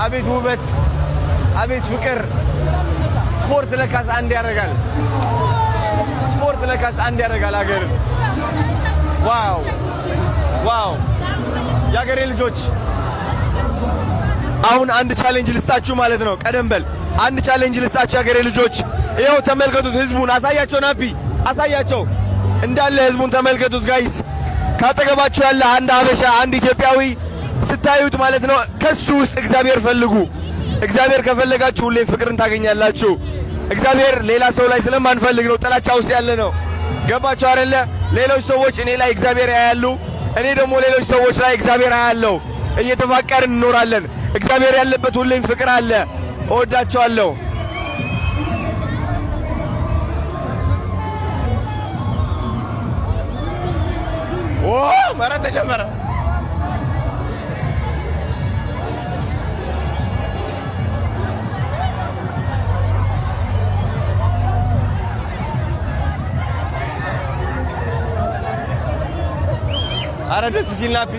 አቤት ውበት፣ አቤት ፍቅር። ስፖርት ለካስ አንድ ያደርጋል። ስፖርት ለካስ አንድ ያደርጋል ሀገርን። Wow wow! የሀገሬ ልጆች፣ አሁን አንድ challenge ልስጣችሁ ማለት ነው። ቀደም በል፣ አንድ challenge ልስጣችሁ የሀገሬ ልጆች። ይኸው ተመልከቱት፣ ህዝቡን አሳያቸው፣ ናፒ አሳያቸው፣ እንዳለ ህዝቡን ተመልከቱት guys። ካጠገባችሁ ያለ አንድ ሀበሻ፣ አንድ ኢትዮጵያዊ ስታዩት ማለት ነው ከሱ ውስጥ እግዚአብሔር ፈልጉ። እግዚአብሔር ከፈለጋችሁ ሁሌም ፍቅርን ታገኛላችሁ። እግዚአብሔር ሌላ ሰው ላይ ስለማንፈልግ ነው ጥላቻ ውስጥ ያለ ነው። ገባችሁ አይደለ? ሌሎች ሰዎች እኔ ላይ እግዚአብሔር ያያሉ፣ እኔ ደግሞ ሌሎች ሰዎች ላይ እግዚአብሔር አያለው። እየተፋቀርን እንኖራለን። እግዚአብሔር ያለበት ሁሌም ፍቅር አለ። እወዳቸዋለሁ። መረጥ ተጀመረ። አረ ደስ ሲል ናፒ።